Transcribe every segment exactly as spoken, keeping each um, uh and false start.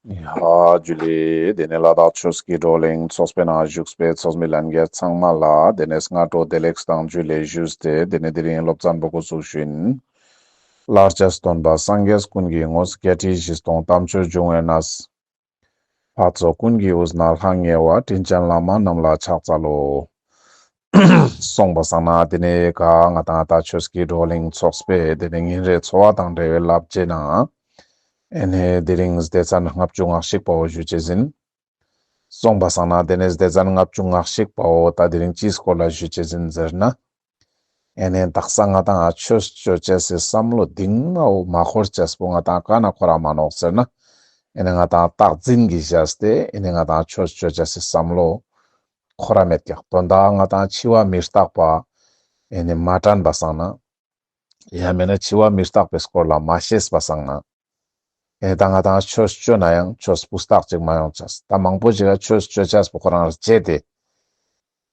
ཡ། ཇུ་ལེ། དེ་ནས་ལ་དྭགས་ཆོས་ཀྱི་བགྲོ་གླེང་ཚོགས་པའི་ནང་བཞུགས་པའི་ཚོགས་མི་ལྷན་རྒྱས་ཚང་མ་ལ་དེ་ནས་སྔ་དྲོ་བདེ་ལེགས་དང་ཇུ་ལེ་ཞུས་ཏེ། དེ་ནས་དེ་རིང་སློབ་ཚན་པོ་འགོ་ཚུགས་ཤིན། ལྷར་བཅས་སྟོན་པ་སངས་རྒྱས་ཀུན་གྱི་ངོ་བོ། བརྒྱད་ཁྲི་བཞི་སྟོང་དམ་ཆོས་འབྱུང་བའི་གནས། འཕགས་ཚོགས་ཀུན་གྱི་དབུས་ན་ལྷང་ངེ་བ། དྲིན་ཅན་བླ་མ་རྣམས་ལ་ཕྱག་འཚལ་ལོ། སོང་པ་སང་ན་དེ་ནས་ག་ང་དང་ད་ཆོས་ཀྱི་བགྲོ་གླེང་ཚོགས་པའི་དེ་ནས་ཉིན་རེའི་འཚོ་བ་དང་འབྲེལ་བའི་བསླབ་བྱའི་ནང་། ཨེ་ནས་དེ་རིང་སྡེ་ཚན་ལྔ་བཅུ་ང་གཅིག་པའོ་ཞུ་བྱེད་ཟིན། སོང་པ་སང་ན་དེ་ནས་སྡེ་ཚན་ལྔ་བཅུ་ང་གཅིག་པའོ་ད་དེ་རིང་ཅིའི་སྐོར་ལ་ཞུ་བྱེད་ཟིན་ཟེར་ན། ཨེ་ནས་དག་ས་ང་དང་ཆོས་སྤྱོད་བྱ་སའི་བསམ་བློ་གཏིང་མ་བོ་མ་འཁོར་བྱས་པོ་ང་དང་ག་ན་འཁོར་ར་མ་ནོག་ཟེར་ན། ཨེ་ནས་ང་དང་རྟག་འཛིན་གྱི་བྱས་ཏེ་ཨེ་ནས་ང་དང་ཆོས་སྤྱོད་བྱ་སའི་བསམ་བློ་འཁོར་ར་མེད་ཀྱག་དོན་དག་ང་དང་འཆི་བ་མི་རྟག་པ་ཨེ་ནས་མ་དྲན་པ་སང་ན། ཡང་མིན་ན་འཆི་བ་མི་རྟག་པའི་སྐོར་ལ་མ་ཤེས་པ་སང་ན། ཨེ་ནས་ད་ང་དང་ཆོས་སྤྱོད་ན་ཡང་ཆོས་སྤུས་དག་ཅིག་མ་ཡོང་ཆས། ད་མང་པོ་ཅིག་ལ་ཆོས་སྤྱོད་ཆས་པོ་ཁོ་རང་རྗེད་དེ།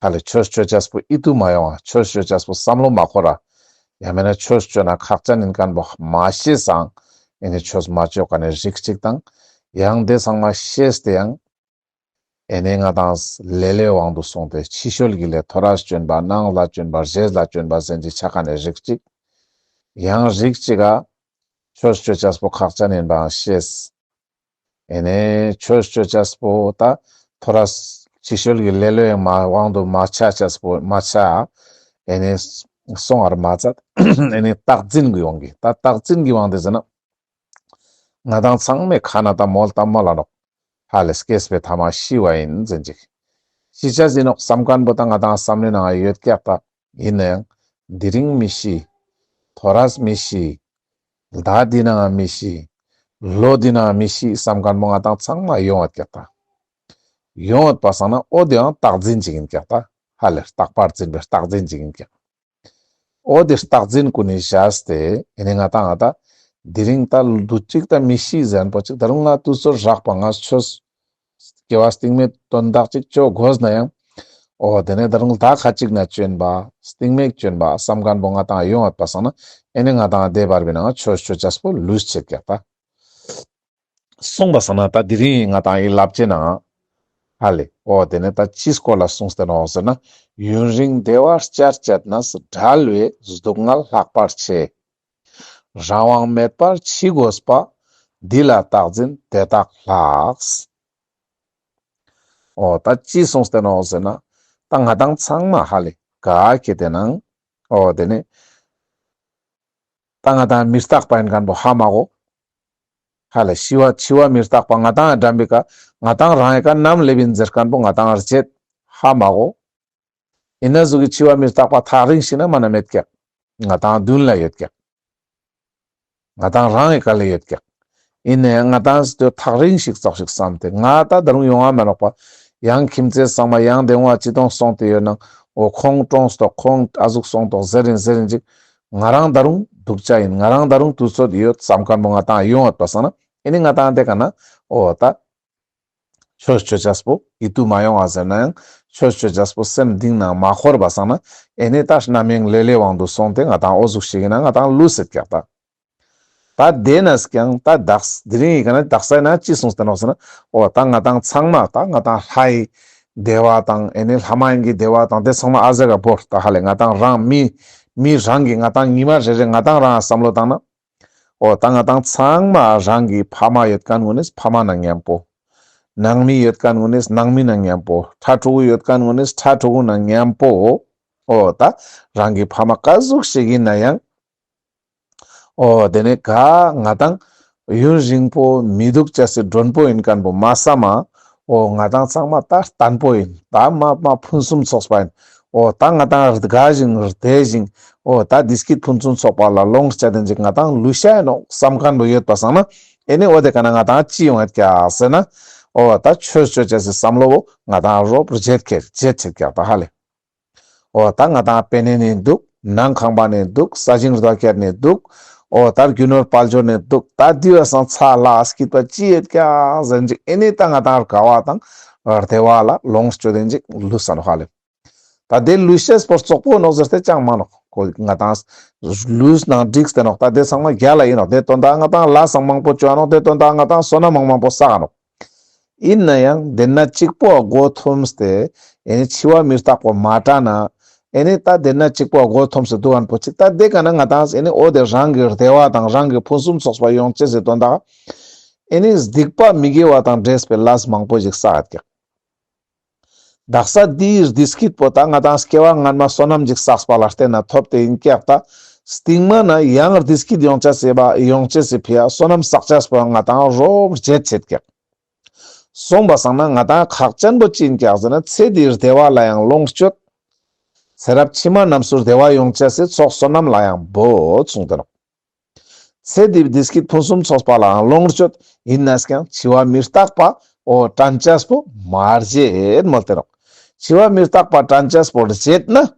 ཧ་ལས་ཆོས་སྤྱོད་ཆས་པོ་ཨི་ཏུ་མ་ཡོང་བ། ཆོས་སྤྱོད་ཆས་པོ་བསམ་བློ་མ་འཁོར་ར། ཡང་མིན་ན་ཆོས་སྤྱོད་ན་ཁག་ཅན་ཡིན་མཁན་པོ་མ་ཤེས་སང་། ཨེ་ནས་ཆོས་མ་སྤྱོད་མཁན་ནི་རིགས་གཅིག་དང་། ཡང་དེ་ཚང་མ་ཤེས་ཏེ་ཡང་། ཨེ་ནས་ང་དང་ལེ་ལོའི་དབང་དུ་སོང་སྟེ་ཕྱི་བཤོལ་གྱི་ལས་ཐོ་རས་བཅོན་པ་ནང་ལ་བཅོན་པ་རྗེས་ལ་བཅོན་པ་ཟེར་གྱི་ཆ་ག་ནས་རིགས་གཅིག་ཡང་རིགས་གཅིག་ག་ཆོས་སྤྱོད་ཆས་པོ་ཁག་ཅན་ཡིན་པའང་ཤེས། ཨེ་ནས་ཆོས་སྤྱོད་ཆས་པོ་ད་ཐོ་རས་ཕྱི་བཤོལ་གྱི་ལེ་ལོའི་མ་དབང་དུ་མ་ཆ་ཆས་པོ་མ་ཆ། ཨེ་ནས་སོང་བར་མ་ཚད་ཨེ་ནས་རྟག་འཛིན་གྱི་དབང་གིས། ད་རྟག་འཛིན་གྱི་དབང་དེ་ཟེར་ན། ང་དང་ཚང་མས་ཁ་ན་ད་མོལ་ཏམ་མ་ལ་ནོག་ཧ་ལས་སྐྱེས་པའི་ཐ་མ་ཤི་བ་ཡིན་ཟེར་ཅིག་ཤི་ཆ་ཟིན་ནོག་བསམ་མཁན་པོ་ད་ང་དང་བསམ་བློའི་ནང་ཡོད་ཀྱག་ད། ཡིན་ན་ཡང་དེ་རིང་མི་ཤི། ཐོ་རས་མི་ཤི། ཟླ་འདི་ནང་མི་ཤི། ལོ་འདི་ནང་མི་ཤི་བསམ་མཁན་པོ་ང་དང་ཚང་མ་ཡོང་བ་ཀྱག་ད། ཡོང་བ་པ་སང་ན་ཨོ་དེའང་རྟག་འཛིན་ཅིག་ཡིན་ཀྱག་ད། ཧ་ལས་རྟག་པར་འཛིན་པའི་རྟག་འཛིན་ཅིག་ཡིན་ཀྱག་ཨོ་དེ་རྟག་འཛིན་ཀུན་ནས་བཞག་སྟེ་ཨེ་ནས་ང་དང་ང་ད། དེ་རིང་ད་ལུ་གཅིག་ད་མི་ཤི་ཟེར་པོ་ཅིག་ད་རུང་ང་དུས་ཚོད་རག་པ་ང་ཆོས་སྐྱེ་བ་སྟིང་མའི་དོན་དག་ཅིག་ཅོ་དགོས་ན་ཡང་། ཨོ་དེ་ནས་ད་རུང་ད་ཁ་ཅིག་ན་བཅོན་པ་སྟིང་མའི་བཅོན་པ་བསམ་མཁན་པོ་ང་དང་ཡོང་བ་པ་སང་ན་ཨེ་ནས་ང་དང་བདེ་བར་བའི་ནང་ཆོས་ཆོས་ཅས་པོ་ལུས་ཆེད་ཀྱག་ད། སོང་པ་སང་ན་ད་དེ་རིང་ང་དང་ཡི་ལབ་ཅེ་ན། ཧ་ལས་ཨོ་དེ་ནས་ད་ཅི་སྐོར་ལ་གསུངས་ཏེ་ནོག་ཟེར་ན། ཡུན་རིང་བདེ་བར་བཅར་བྱེད་ན། བྲལ་བའི་སྡུག་བསྔལ་ལྷག་པར་ཆེ། རང་དབང་མེད་པར་འཆི་དགོས་པ། འདི་ལ་རྟག་འཛིན་དེ་དག་ལྷག་ཨོ་ད་ཅི་གསུངས་ཏེ་ནོག་ཟེར་ན། ད་ང་དང་ཚང་མ་ཧ་ལས་ག་ཁེ་དེ་ནང་། ཨོ་དེ་ནས་ད་ང་དང་མི་རྟག་པ་ཡིན་མཁན་པོ་ཧ་མ་གོ་ཧ་ལས་ཤི་བ་འཆི་བ་མི་རྟག་པ་ང་དང་འགྲམ་པའི་ཀ་ང་དང་རང་ཡི་ཀ་ནམ་སླེབས་ཡིན་ཟེར་མཁན་པོ་ང་དང་རྗེད་ཧ་མ་གོ་ཡིན་ན་ཟུག་གི་འཆི་བ་མི་རྟག་པ་ཐག་རིང་ཞིག་ན་མ་ན་མེད་ཀྱག་ང་དང་མདུན་ལ་ཡོད་ཀྱག་ང་དང་རང་གི་ག་ལ་ཡོད་ཀྱག་ཡིན་ནའི་ང་དང་སྟོད་ཐག་རིང་ཞིག་ཙོག་ཞིག་བསམ་སྟེ་ང་ད་ད་རུང་ཡོང་བ་མ་ནོག་པ། ཡང་ཁྱིམ་མཚེས་ཚང་མ་ཡང་དེ་འོང་བ་ཅི་གཏོང་སོང་སྟེ་ཡོད་ན། འོ་ཁོང་གྲོངས་ཏོག་ཁོང་ཨ་ཟུག་སོང་ཏོག་ཟེར་རིན་ཟེར་རིན་ཅིག་ང་རང་ད་རུང་སྡུག་ཅག་ཡིན། ང་རང་ད་རུང་དུས་ཚོད་ཡོད་བསམ་མཁན་པོ་ང་དང་ཡོང་བ་པ་སང་ན་ཨེ་ནི་ང་དང་དེ་ག་ན་འོ་ད། ཆོས་ཆོས་ཅས་པོ་ཡིད་དུ་མ་ཡོང་བ་ཟེར་ན་ཡང་ཆོས་ཆོས་ཅས་པོ་སེམས་གཏིང་ན་མ་འཁོར་བ་སང་ན་ཨེ་ནི་ད་རྣམ་གཡེང་ལེ་ལོའི་དབང་དུ་སོང་སྟེ་ང་དང་འོ་ཟུག་ཞིག་ཡིན་ན་ང་དང་ལུས་སྲིད་ཀྱག་ད། ད་དེ་ནས་ཀྱང་ད་དག་དེ་རིང་ཡི་ག་ན་དག་ས་ན་ཅི་གསུངས་ཏེ་ནོག་ཟེར་ན། འོ་ད་ང་དང་ཚང་མ་ད་ང་དང་ལྷའི་བདེ་བ་དང་ཨེ་ནི་ལྷ་མ་ཡིན་གྱི་བདེ་བ་དང་དེ་ཚང་མ་ཨ་ཟེ་ག་བོར་ད་ཧ་ལས་ང་དང་རང་མི་མི་རང་གི་ང་དང་ཉི་མ་རེ་རེ་ང་དང་རང་བསམ་བློ་བཏང་ན། འོ་ད་ང་དང་ཚང་མ་རང་གི་ཕ་མ་ཡོད་མཁན་ངོ་ནས་ཕ་མ་ན་མཉམ་པོ། ནང་མི་ཡོད་མཁན་ངོ་ནས་ནང་མི་ན་མཉམ་པོ། ཕྲུ་གུ་ཡོད་མཁན་ངོ་ནས་ཕྲུ་གུ་ན་མཉམ་པོ། འོ་ད་རང་གི་ཕ་མ་ག་ཟུག་ཞིག་ཡིན་ན་ཡང་། འོ་དེ་ནས་ག་ང་དང་ཡུན་རིང་པོ་མི་འདུག་ཅེས་སི་མགྲོན་པོ་ཡིན་མཁན་པོ་མ་བསམ་མ། འོ་ང་དང་ཚང་མ་ད་བརྟན་པོ་ཡིན། ད་མ་མ་ཕུན་སུམ་ཚོགས་པ་ཡིན། འོ་ད་ང་དང་དགའ་ཞིང་བདེ་ཞིང་། འོ་ད་བདེ་སྐྱིད་ཕུན་སུམ་ཚོགས་པ་ལ་ལོངས་སྤྱད་དེ་ཅིག་ང་དང་ལུས་ཤ་ཡིན་ནོག་བསམ་མཁན་པོ་ཡོད་པ་སང་ན། ཨེ་ནི་འོ་དེ་ག་ན་ང་དང་ཅི་ཡོང་ཡོད་ཀྱག་ཟེར་ན། འོ་ད་ཆོས་ཆོས་ཅེས་སི་བསམ་བློ་བོ་ང་དང་རོབ་རྗེད་ཁེར་རྗེད་ཆེད་ཀྱག་ད་ཧ་ལས། འོ་ད་ང་དང་པེ་ནེ་ནས་འདུག་ནང་ཁང་པ་ནས་འདུག་ས་ཞིང་རྡོ་ཁྱེར་ནས་འདུག་འོ་ད་རྒྱུ་ནོར་དཔལ་འབྱོར་ནས་འདུག་ད་འདི་བ་སང་ཚ་ལ་སྐྱིད་པ་ཅི་ཡོད་ཀྱང་ཟེར་ཅིག་ཨེ་ནི་ད་ང་དང་དགའ་བ་དང་བདེ་བ་ལ་ལོངས་སྤྱོད་དེ་ཅིག་ལུས་ས་ནོག་ཧ་ལས། ད་དེ་ལུས་ཤེས་པོ་རྩོག་པོ་ནོག་ཟེར་ཏེ་ཅང་མ་ནོག་ཁོ་ང་དང་ལུས་ནང་འགྲིག་སྟེ་ནོག་ད་དེ་ཚང་མ་རྒྱ་ལ་ཡིན་ནོག་དེ་དོན་དག་ང་དང་ལ་སང་མང་པོ་བཅོ་ནོག་དེ་དོན་དག་ང་དང་སོ་ན་མང་མང་པོ་བསགས་ནོག་ཡིན་ན་ཡང་དེ་ན་གཅིག་པོ་མགོ་འཐོམས་ཏེ་ཨེ་ནི་འཆི་བ་མི་རྟག་པ་མ་དྲན་ན། ཨེ་ནི་ད་དེ་ན་གཅིག་པོ་མགོ་འཐོམས་སུ་འདུག་ཨན་པོ་ཅིག་ད་དེ་ག་ན་ང་དང་ཨེ་ནི་འོ་དེ་རང་གི་བདེ་བ་དང་རང་གི་ཕུན་སུམ་ཚོགས་པ་ཡོང་ཅེས་སི་དོན་དག་ཨེ་ནི་སྡིག་པ་མི་དགེ་བ་དང་འདྲེས་པའི་ལས་མང་པོ་ཞིག་བསགས་ཀྱག་དག་ས་འདིའི་བདེ་སྐྱིད་པོ་ད་ང་དང་སྐྱེ་བ་སྔན་མ་བསོད་ནམས་ཅིག་བསགས་པ་ལ་བརྟེན་ན་ཐོབ་སྟེ་ཡིན་ཀྱག་ད་སྟིང་མ་ན་ཡང་བདེ་སྐྱིད་ཡོང་ཅེས་སི་བ་ཡོང་ཅེས་སི་ཕི་ཡ་བསོད་ནམས་བསགས་ཅེས་པོ་ང་དང་རོགས་བྱེད་བྱེད་ཀྱག་སོང་པ་སང་ན་ང་དང་ཁག་ཅན་པོ་ཅི་ཡིན་ཀྱག་ཟེར་ན་ཚེ་འདིའི་བདེ་བ་ལ་ཡང་ལོངས་སྤྱོད། ཚེ་རབས་ཕྱི་མ་རྣམས་སུ་བདེ་བ་ཡོང་ཅེས་སི་ཚོགས་བསོད་ནམས་ལ་ཡང་འབོད་གསུངས་ཏེ་ནོག་ཚེ་འདིའི་བདེ་སྐྱིད་ཕུན་སུམ་ཚོགས་པ་ལའང་ལོངས་སྤྱོད་ཡིན་ན་ཀྱང་འཆི་བ་མི་རྟག་པ་འོ་དྲན་ཅེས་པོ་མ་བརྗེད་མོལ་ཏེ་ནོག་འཆི་བ་མི་རྟག་པ་དྲན་ཅེས་པོ་བརྗེད་ན།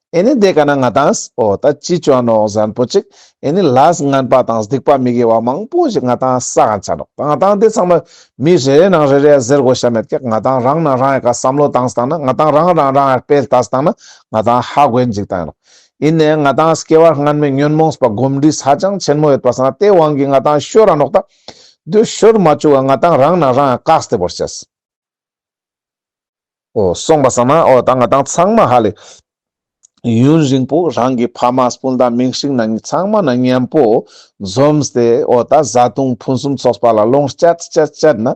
ཨེ་ནི་དེ་ག་ན་ང་དང་འོ་ད་ཅི་བྱོས་ནོག་ཟེར་ན་པོ་ཅིག་ཨེ་ནི་ལས་ངན་པ་དང་སྡིག་པ་མི་དགེ་བ་མང་པོ་ཞིག་ང་དང་བསགས་ཆ་ནོག་ད་ང་དང་དེ་ཚང་མ་མི་རེ་རེ་ནང་རེ་རེ་ཟེར་དགོས་ཤ་མེད་ཀྱག་ང་དང་རང་ནང་རང་ཡ་ག་བསམ་བློ་བཏང་སྟངས་ན་ང་དང་རང་རང་རང་ཡ་དཔེ་ལྟ་སྟངས་ན་ང་དང་ཧ་གོ་ཡིན་ཅིག་བཏང་ཡིན་ནོག་ཡིན་ནའི་ང་དང་སྐྱེ་བ་སྔན་མའི་ཉོན་མོངས་པ་གོམས་འདྲིས་ཧ་ཅང་ཆེན་མོ་ཡོད་པ་སང་དེ་དབང་གིས་ང་དང་ཤོར་ར་ནོག་ད་དུ་ཤོར་མ་བཅུག་ག་ང་དང་རང་ན་རང་བཀག་སྟེ་བོར་ཤེས། ཨོ་སོང་པ་སང་ན་ཨོ་ད་ང་དང་ཚང་མ་ཧ་ལས་ཡུན་རིང་པོ་རང་གི་ཕ་མ་སྤུན་ཟླ་མིང་སྲིང་ན་ཚང་མ་ན་མཉམ་པོ་འཛོམས་ཏེ་ཨོ་ད་བཟའ་བཏུང་ཕུན་སུམ་ཚོགས་པ་ལ་ལོངས་སྤྱད་སྤྱད་སྤྱད་ན་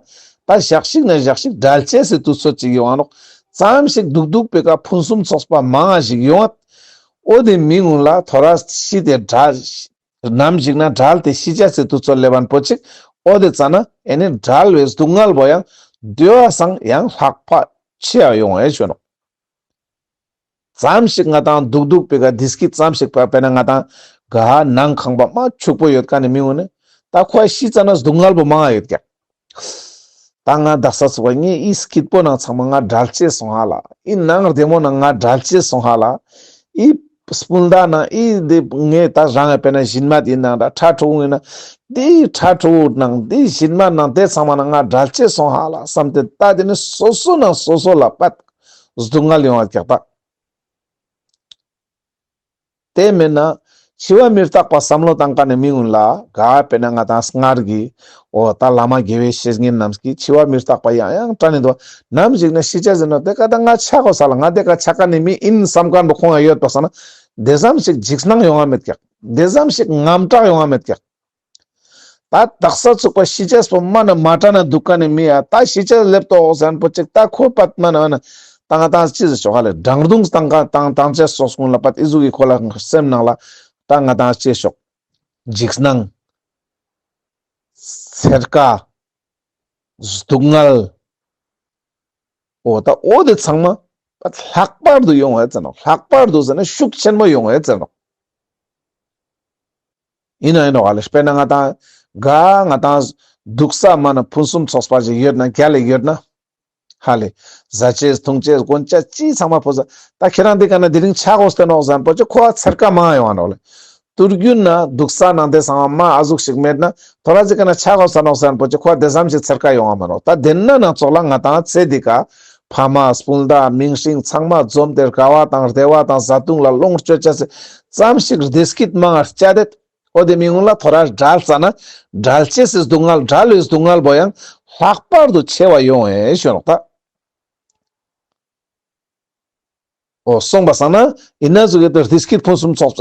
ད་ཞག་ཞིག་ན་ཞག་ཞིག་བྲལ་ཅེས་སི་དུས་ཚོད་ཅིག་ཡོང་ང་ནོག་ཙམ་ཞིག་སྡུག་སྡུག་པའི་ཀ་ཕུན་སུམ་ཚོགས་པ་མང་ང་ཞིག་ཡོང་ང་། ཨོ་དེ་མི་སྔོན་ལ་ཐོ་ར་ཤི་དེ་བྲལ། ནམ་ཞིག་ན་བྲལ་ཏེ་ཤི་ཅེས་སི་དུས་ཚོད་སླེབས་པ་པོ་ཅིག་ཨོ་དེ་ཙ་ན་ཨེ་ནི་བྲལ་བའི་སྡུག་བསྔལ་བོ་ཡང་དེ་བ་སང་ཡང་ལྷག་པ་ཆེ་ཡ་ཡོང་ཨེ་ཞུ་ནོག་ཙམ་ཞིག་ང་དང་སྡུག་སྡུག་པའི་ཀ་བདེ་སྐྱིད་ཙམ་ཞིག་པ་དཔེར་ན་ང་དང་ག་ནང་ཁང་པ་མ་ཕྱུག་པོ་ཡོད་ཀ་ནི་མི་འོ་ནི་ད་ཁོ་ཤི་ཙ་ན་སྡུག་བསྔལ་བོ་མང་ང་ཡོད་ཀྱག་ད་ང་དག་ས་ཚུགས་པ་ངས་ཨི་སྐྱིད་པོ་ནང་ཚང་མ་ང་བྲལ་ཅེས་སོང་ཧ་ལ། ཨི་ནང་བདེ་མོ་ནང་ང་བྲལ་ཅེས་སོང་ཧ་ལ། ཨི་སྤུན་ཟླ་ནང་ཨི་འདི་ངས་ད་རང་ཡ་དཔེར་ན་བཞིན་མ་ཡིན་ནང་འདྲ་ཁྲ་ཁྲོ་བོ་ཡིན་ན་འདི་ཁྲ་ཁྲོ་བོ་ནང་འདི་བཞིན་མ་ནང་དེ་ཚང་མ་ནང་ང་བྲལ་ཅེས་སོང་ཧ་ལ་བསམ་སྟེ་ད་དེ་ནི་སོ་སོ་ནང་སོ་སོ་ལ་པད་སྡུག་བསྔལ་ཡོང་བ་ཀྱག་ད། དེ་མིན་ན། འཆི་བ་མི་རྟག་པ་བསམ་བློ་བཏང་ཀ་ནས་མི་ཡོང་ལ་ག་དཔེར་ན་ང་དང་སྔར་གྱི་འོ་ད་བླ་མ་དགེ་བའི་བཤེས་གཉེན་རྣམས་ཀྱིས་འཆི་བ་མི་རྟག་པ་ཡང་ཡང་བཀྲལ་ནས་འདུག་ནམ་ཞིག་ན་ཤི་ཅེས་ཟེར་ན་དེ་ཀ་ད་ང་ཆ་གོ་ས་ལ་ང་དེ་ཀ་ཆ་ཀ་ནས་མི་ཡིན་བསམ་མཁན་པོ་ཁོང་ཡང་ཡོད་པ་ས་ན་དེ་ཙམ་ཞིག་འཇིགས་སྣང་ཡོང་བ་མེད་ཀྱག་དེ་ཙམ་ཞིག་དངངས་སྐྲག་ཡོང་བ་མེད་ཀྱག་ད་དག་ས་ཚུགས་པ་ཤི་ཅེས་པོ་མ་ན་མ་དྲན་ན་འདུག་ཀ་ནི་མི་ཡ་ད་ཤི་ཅེས་སླེབས་ཏོག་ཟེར་པོ་ཅིག་ད་ཁོ་པད་མ་ན་ན་ད་ང་དང་ཅི་ཟེར་ཆོག་ཧ་ལས་དྲང་རྡུང་བཏང་ཀ་དང་དང་ཅེས་སོགས་ཀུན་ལ་པད་ཨི་ཟུག་གི་ཁོ་ལ་སེམས་ནང་ལ་ད་ང་དང་ཅི་ཟེར་ཆོག་འཇིགས་སྣང་། འཚེར་ཀ་སྡུག་བསྔལ། འོ་ད་འོ་དེ་ཚང་མ་པད་ལྷག་པར་དུ་ཡོང་བའི་ཚེ་ནོ། ལྷག་པར་དུ་ཟེར་ན་ཤུགས་ཆེན་མོ་ཡོང་བའི་ཚེ་ནོ། ཡིན་ན་ཡིན་ནོ་ཧ་ལས་དཔེར་ན་ང་དང་ག་ང་དང་སྡུག་ས་མ་ན་ཕུན་སུམ་ཚོགས་པ་ཞིག་ཡོད་ན་རྒྱ་ལས་ཡོད་ན། ཧ་ལས་བཟའ་ཆས་འཐུང་ཆས་གོན་ཆས་ཅི་ཚང་མ་ཕོ་ས་ད་ཁྱེད་རང་འདི་ག་ན་དེ་རིང་ཆ་གོ་སྟེ་ནོག་ཟེར་པོ་ཅི་ཁོ་ཨ་འཚེར་ཀ་མང་ཡོང་བ་ནོ་ལེ། དུར་རྒྱུན་ན་སྡུག་ས་ནང་དེ་ཚང་མ་མ་ཨ་ཟུག་ཞིག་མེད་ན་ཐོ་ར་ཅི་ག་ན་ཆ་གོ་ས་ནོག་ཟེར་པོ་ཅི་ཁོ་ཨ་དེ་ཙམ་ཞིག་འཚེར་ཀ་ཡོང་བ་མ་ནོ། ད་དེ་ན་ནང་ཚོགས་ལ་ང་དང་ཚེ་འདི་ཀ་ཕ་མ་སྤུན་ཟླ་མིང་སྲིང་ཚང་མ་འཛོམས་ཏེ་དགའ་བ་དང་བདེ་བ་དང་བཟའ་བཏུང་ལ་ལོངས་སྤྱོད་ཆ་སི་ཙམ་ཞིག་བདེ་སྐྱིད་མང་ང་སྤྱད་དེ། ཨོ་དེ་མི་སྔོན་ལ་ཐོ་ར་བྲལ་ཙ་ན་བྲལ་ཅེས་སི་སྡུག་བསྔལ་བྲལ་བའི་སྡུག་བསྔལ་བོ་ཡང་ལྷག་པར་དུ་ཆེ་བ་ཡོང་ཨེ་ཞོན་ནོག་ད། ཨོ་སོང་པ་སང་ན་ཡིན་ན་ཟུག་གི་དེ་བདེ་སྐྱིད་ཕུན་སུམ་ཚོགས་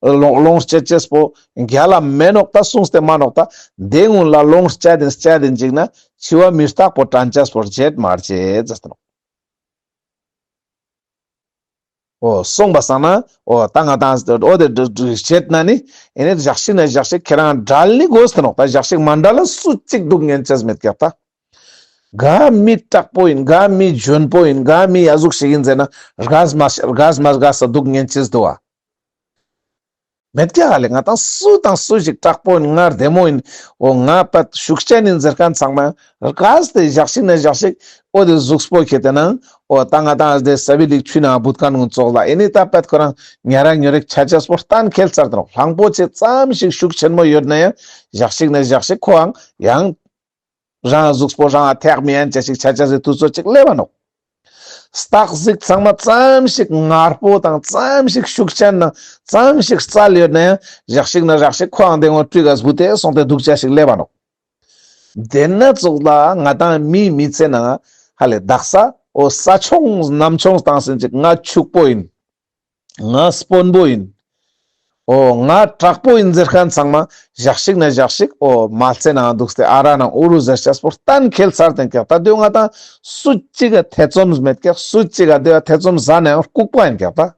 ལོང་ལོངས་སྤྱད་ཅེས་པོ་རྒྱ་ལ་མེད་ནོག་ད་གསུངས་ཏེ་མ་ནོག་ད། དེ་སྔོན་ལ་ལོངས་སྤྱད་དེ་སྤྱད་དེ་འཇིག་ན་འཆི་བ་མི་རྟག་པོ་དྲན་ཅེས་པོ་བརྗེད་མ་བརྗེད་ཟེར་ཏེ་ནོག་ཨོ་སོང་པ་སང་ན་ཨོ་ད་ང་དང་ཨོ་དེ་བྱེད་ན་ནི་ཨེ་ནི་ཞག་ཞིག་ན་ཞག་ཞིག་ཁྱེད་རང་བྲལ་ནི་དགོས་ཏེ་ནོག་ད་ཞག་ཞིག་མ་བྲལ་ལ་སུ་གཅིག་སྡུག་ཉན་ཅེས་མེད་ཀྱག་ད། ག་མི་དྲག་པོ་ཡིན་ག་མི་འཇོན་པོ་ཡིན་ག་མི་ཡ་ཟུག་ཞིག་ཡིན་ཟེར་ན་རྒས་མ་རྒས་མ་རྒས་ས་སྡུག་ཉན་ཅེས་འདུག་བ། མེད་ཀྱག་ཧ་ལས་ང་དང་སུ་དང་སུ་ཞིག་དྲག་པོ་ཡིན་ང་བདེ་མོ་ཡིན་འོ་ང་པད་ཤུགས་ཅན་ཡིན་ཟེར་མཁན་ཚང་མ་རྒས་ཏེ་ཞག་ཞིག་ན་ཞག་ཞིག་ཨོ་དེ་གཟུགས་པོ་ཁྱེར་ཏེ་ན་ཨོ་ད་ང་དང་དེ་ས་བི་ལིག་ཆུ་ནང་བུད་མཁན་ངུ་ཙོགས་ལ་ཨེ་ནི་ད་པད་ཁོ་རང་ཉ་ར་ཉོ་རིག་ཆ་ཆེས་པོ་གཏན་འཁེལ་ཚར་དང་གླང་པོ་ཆེ་ཙམ་ཞིག་ཤུགས་ཆེན་མོ་ཡོད་ན་ཡང་ཞག་ཞིག་ན་ཞག་ཞིག་ཁོའང་ཡང་རང་གཟུགས་པོ་རང་ཐེག་མི་ཡན་ཅེས་ཤིག་ཆ་ཆ་ཟེར་དུས་ཚོད་ཅིག་སླེབས་པ་ནོག་སྟག་གཟིག་ཚང་མ་ཙམ་ཞིག་ངར་པོ་དང་ཙམ་ཞིག་ཤུགས་ཅན་ན་ཙམ་ཞིག་རྩལ་ཡོད་ན་ཡང་ཞག་ཞིག་ན་ཞག་ཞིག་ཁོའང་དེ་ངོ་སྤྲུལ་ག་བུ་དེ་སོང་སྟེ་སྡུག་ཅག་ཞིག་སླེབས་པ་ནོག་དེ་ན་ཙོགས་ལ་ང་དང་མིའི་མི་ཚེ་ནང་ཧ་ལས་དག་ས་འོ་ས་ཆུང་གནམ་ཆུང་བཏང་ཟིན་ཅིག་ང་ཕྱུག་པོ་ཡིན། ང་དཔོན་པོ་ཡིན། འོ་ང་དྲག་པོ་ཡིན་ཟེར་མཁན་ཚང་མ་ཞག་ཞིག་ན་ཞག་ཞིག་འོ་མ་ཚེ་ནང་འདུག་སྟེ་ཨ་ར་ནང་ཨུ་རུ་ཟེར་ཅེས་པོ་གཏན་འཁེལ་ཚར་ཏེ་ཀྱག་ད་དུང་ང་དང་སུ་གཅིག་ག་ཐེ་ཚོམ་མེད་ཀྱག་སུ་གཅིག་ག་དེ་བ་ཐེ་ཚོམ་ཟ་ན་ཡང་ལྐུགས་པ་ཡིན་ཀྱག་ད།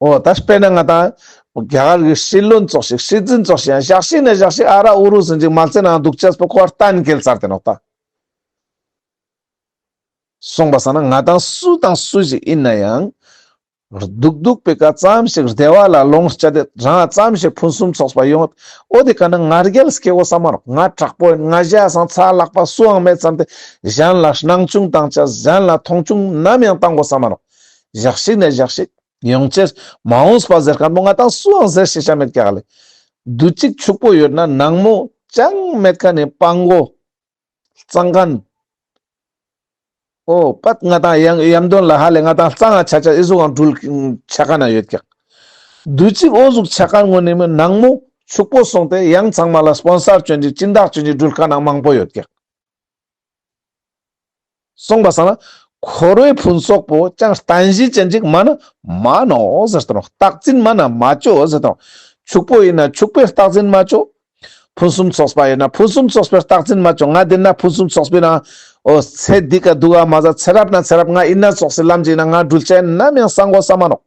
འོ་ད་དཔེར་ན་ང་དང་རྒྱ་གར་གྱི་སྲིད་བློན་ཙོགས་ཤིག་སྲིད་འཛིན་ཙོགས་ཤིག་ཡང་ཞག་ཞིག་ན་ཞག་ཞིག་ཨ་ར་ཨུ་རུ་ཟེར་ཅིག་མ་ཚེ་ནང་འདུག་ཅེས་པོ་ཁོ་གཏན་འཁེལ་ཚར་ཏེ་ནོག་ད། སོང་པ་སང་ན་ང་དང་སུ་དང་སུ་ཞིག་ཡིན་ན་ཡང་། སྡུག་སྡུག་པའི་ཀ་ཙམ་ཞིག་བདེ་བ་ལ་ལོངས་སྤྱད་དེ་རང་ཙམ་ཞིག་ཕུན་སུམ་ཚོགས་པ་ཡོང་། འོ་དེ་ཀ་ན་ང་རྒྱལ་སྐྱེ་དགོས་ས་མ་རོགས། ང་དྲག་པོ་ཡིན། ང་ཞ་སང་ཚ་ལག་པ་སུའང་མེད་བསམ་སྟེ་གཞན་ལ་སྣང་ཆུང་བཏང་ཆ་གཞན་ལ་མཐོང་ཆུང་ནམ་ཡང་བཏང་དགོས་ས་མ་རོགས། ཞག་ཞིག་ནས་ཞག་ཞིག་ཡོང་ཅེས་མ་འོངས་པ་ཟེར་མཁན་པོ་ང་དང་སུའང་ཟེར་ཤེས་བྱ་མེད་ཀྱག་ལེ། དུས་གཅིག་ཕྱུག་པོ་ཡོད་ན་ནང་མོ་ཅང་མེད་མཁན་ནི་སྤྲང་པོ། གཙང་མཁན། ཨོ་པད་ང་དང་ཡང་ཡམ་དོན་ལ་ཧ་ལས་ང་དང་གཙང་ང་ཆ་ཆ་ཨི་ཟུག་གང་འགྲུལ་ཆ་ཁ་ན་ཡོད་ཀྱག་དུས་གཅིག་ཨོ་ཟུག་ཆ་ཁ་ངོ་ནི་མི་ནང་མོ་ཕྱུག་པོ་སོང་སྟེ་ཡང་ཚང་མ་ལ་སྤོན་སར་བྱོན་ཅིག་སྦྱིན་བདག་བྱོན་ཅིག་འགྲུལ་ཁ་ནང་མང་པོ་ཡོད་ཀྱག་སོང་པ་སང་ན། འཁོར་བའི་ཕུན་ཚོགས་པོ་ཅང་བརྟན་གཞི་ཅན་ཅིག་མ་ན་མ་ནོ་ཟེར་དང་རྟག་འཛིན་མ་ན་མ་ཅོ་ཟེར་དང་། ཕྱུག་པོ་ཡིན་ན་ཕྱུག་པོའི་རྟག་འཛིན་མ་ཅོ། ཕུན་སུམ་ཚོགས་པ་ཡིན་ན་ཕུན་སུམ་ཚོགས་པའི་རྟག་འཛིན་མ་ཅོ། ང་འདི་ན་ཕུན་སུམ་ཚོགས་པའི་ནང་འོ་ཚེ་འདི་ཀ་འདུག་ག་མ་ཟ་ཚེ་རབས་ན་ཚེ་རབས་ང་ཡིན་ན་ཚོགས་སི་ལམ་ཅིག་ན་ང་འགྲུལ་ཆ་ནམ་ཡང་སང་དགོས་ས་མ་ནོག་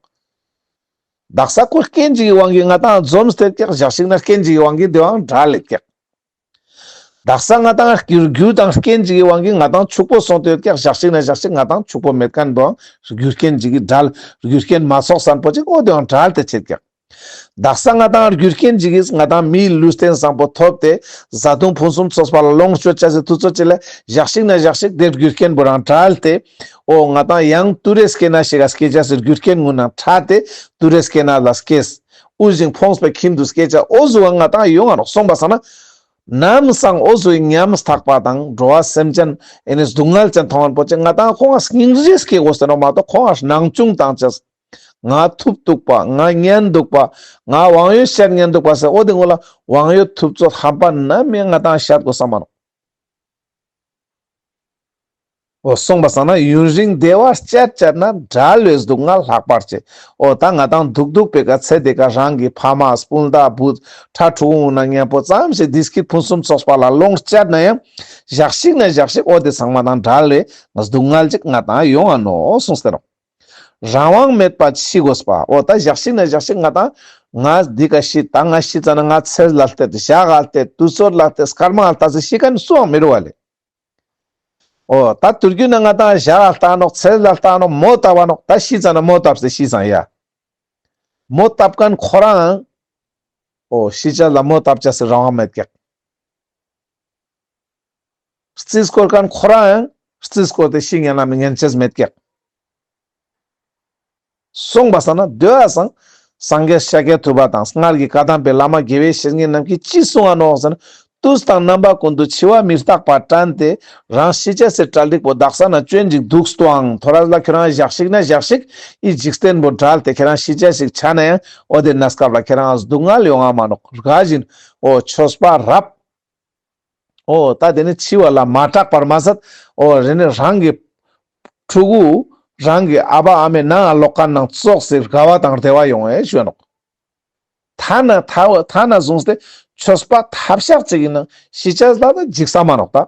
དག་ས་ཁོ་རྐྱེན་ཅིག་གི་དབང་གིས་ང་དང་འཛོམས་ཏེ་ཀྱག་ཞག་ཞིག་ན་རྐྱེན་ཅིག་གི་དབང་གིས་འདི་བའང་འབྲལ་ལེ་ཀྱག་དག་ས་ང་དང་རྒྱུ་རྒྱུ་དང་རྐྱེན་ཅིག་གི་དབང་གིས་ང་དང་ཕྱུག་པོ་སོང་སྟེ་ཡོད་ཀྱག་ཞག་ཞིག་ན་ཞག་ཞིག་ང་དང་ཕྱུག་པོ་མེད་མཁན་པོའང་རྒྱུ་རྐྱེན་ཅིག་གིས་འབྲལ། རྒྱུ་རྐྱེན་མ་ཚོགས་སམ་པོ་ཅིག་འོ་དེའང་འབྲལ་ཏེ་ཆེད་ཀྱག་དག་ས་ང་དང་རྒྱུ་རྐྱེན་ཅིག་གིས་ང་དང་མིའི་ལུས་རྟེན་བཟང་པོ་ཐོབ་སྟེ་བཟའ་བཏུང་ཕུན་སུམ་ཚོགས་པ་ལ་ལོངས་སྤྱོད་བྱ་སའི་དུས་ཚོད་ཅིག་ལ་ཞག་ཞིག་ན་ཞག་ཞིག་དེ་རྒྱུ་རྐྱེན་པོ་རང་འབྲལ་ཏེ། འོ་ང་དང་ཡང་དུ་རེ་སྐྱེ་ན་ཞིག་ག་སྐྱེ་བྱ་སའི་རྒྱུ་རྐྱེན་ངུ་ན་འཕྲལ་ཏེ་དུ་རེ་སྐྱེ་ན་ལ་སྐྱེས། དབུལ་ཞིང་ཕོངས་པའི་ཁྱིམ་དུ་སྐྱེ་བྱ་འོ་ཟུག་ང་དང་ཡོང་ང་རོགས་སོང་པ་སང་ན། ནམ་སང་འོ་ཟུག་ཉམས་ཐག་པ་དང་འགྲོ་བ་སེམས་ཅན་ཨེ་ནི་སྡུག་བསྔལ་ཅན་མཐོང་བ་པོ་ཅིག་ང་དང་ཁོང་ང་སྙིང་རྗེ་སྐྱེ་དགོས་ཟེར་ནོ་མ་གཏོགས་ཁོང་ང་སྣང་ཆུང་བཏང་ཅེས། ང་ཐུབ་འདུག་པ་ང་ཉན་འདུག་པ་ང་དབང་ཡོད་ཤར་ཉན་འདུག་པ་ཟེར་འོ་དེ་ངོ་ལ་དབང་ཡོད་ཐུབ་ཚོད་ཧམ་པ་ནམ་ཡང་ང་དང་བཤད་དགོས་ས་མ་ནོག་འོ་སོང་པ་སང་ན་ཡུན་རིང་བདེ་བ་སྤྱད་སྤྱད་ན་འབྲལ་བའི་སྡུག་བསྔལ་ལྷག་པར་ཆེ། འོ་ད་ང་དང་སྡུག་སྡུག་པའི་ཀ་ཚེ་དེ་ཀ་རང་གི་ཕ་མ་སྤུན་ཟླ་བུ་ཕྲ་ཕྲུ་གུ་ན་མཉམ་པོ་ཙམ་ཞིག་བདེ་སྐྱིད་ཕུན་སུམ་ཚོགས་པ་ལ་ལོངས་སྤྱད་ན་ཡང་ཞག་ཞིག་ན་ཞག་ཞིག་འོ་དེ་ཚང་མ་དང་འབྲལ་བའི་སྡུག་བསྔལ་ཅིག་ང་དང་ཡོང་ང་ནོ་གསུངས་ཟེར་རོ། རང་དབང་མེད་པར་ཤི་དགོས་པ། འོ་ད་ཞག་ཞིག་ན་ཞག་ཞིག་ང་དང་ང་འདི་ཀ་ཤི་ད་ང་ཤི་ཙ་ན་ང་ཚེ་ལ་ལྟད་ཞག་ལ་ལྟད་དུས་ཚོད་ལ་ལྟད་སྐར་མ་ལ་ལྟ་ཟེར་ཤི་མཁན་སུའང་མི་རུང་བ་ལེ། འོ་ད་དུས་རྒྱུན་ན་ང་དང་ཞག་ལ་ལྟ་ནོག་ཚེ་ལ་ལྟ་ནོག་མོ་བཏབ་པ་ནོག་ད་ཤི་ཙ་ན་མོ་བཏབ་ཟེར་ཤི་ཙང་ཡ། མོ་བཏབ་མཁན་ཁོ་རང་། འོ་ཤི་ཅ་ལ་མོ་བཏབ་ཅ་ཟེར་རང་དབང་མེད་ཀྱག་རྩིས་སྐོར་མཁན་ཁོ་རང་ཡང་རྩིས་སྐོར་དེ་ཤི་ཉན་ན་མི་ཉན་ཅེས་མེད་ཀྱག་སོང་པ་སང་ན་སྡོད་ཨ་སང་། སངས་རྒྱས་ཤཱཀྱ་ཐུབ་པ་དང་སྔར་གྱི་བཀའ་གདམས་པའི་བླ་མ་དགེ་བའི་བཤེས་གཉེན་རྣམས་ཀྱིས་ཅི་གསུང་བ་ནོག་ཟེར་ན། དུས་དང་རྣམ་པ་ཀུན་ཏུ་འཆི་བ་མི་རྟག་པ་དྲན་ཏེ་རང་ཤི་ཅེས་སི་གྲ་སྒྲིག་པོ་དག་ས་ན་སྐྱོན་ཅིག་འདུག་སྟོའང་ཐོ་རས་ལ་ཁྱོད་རང་ཞག་ཞིག་ན་ཞག་ཞིག་ཨི་འཇིག་རྟེན་པོ་བྲལ་ཏེ་ཁྱེད་རང་ཤི་ཅེས་ཞིག་ཆ་ན་ཡང་འོ་དེ་གནས་སྐབས་ལ་ཁྱེད་རང་སྡུག་བསྔལ་ཡོང་ང་མ་ནོག་རྒ་བཞིན་འོ་ཆོས་པ་རབ། འོ་ད་དེ་ནི་འཆི་བ་ལ་མ་སྐྲག་པར་མ་ཟད་འོ་རེ་ནི་རང་གི་ཕྲུ་གུ་རང་གི་ཨ་ཕ་ཨ་མའི་ནང་ལོག་ཁན་ནང་ཙོགས་སི་དགའ་བ་དང་བདེ་བ་ཡོང་ངེ་ཞུ་ནོག་ཐ་ན་ཐ་ཐ་ན་བཟུང་སྟེ་ཆོས་པ་ཐབས་ཤག་ཅིག་ཡིན་ན་ཤི་ཅེས་ལ་ད་འཇིགས་ས་མ་ནོག་ད།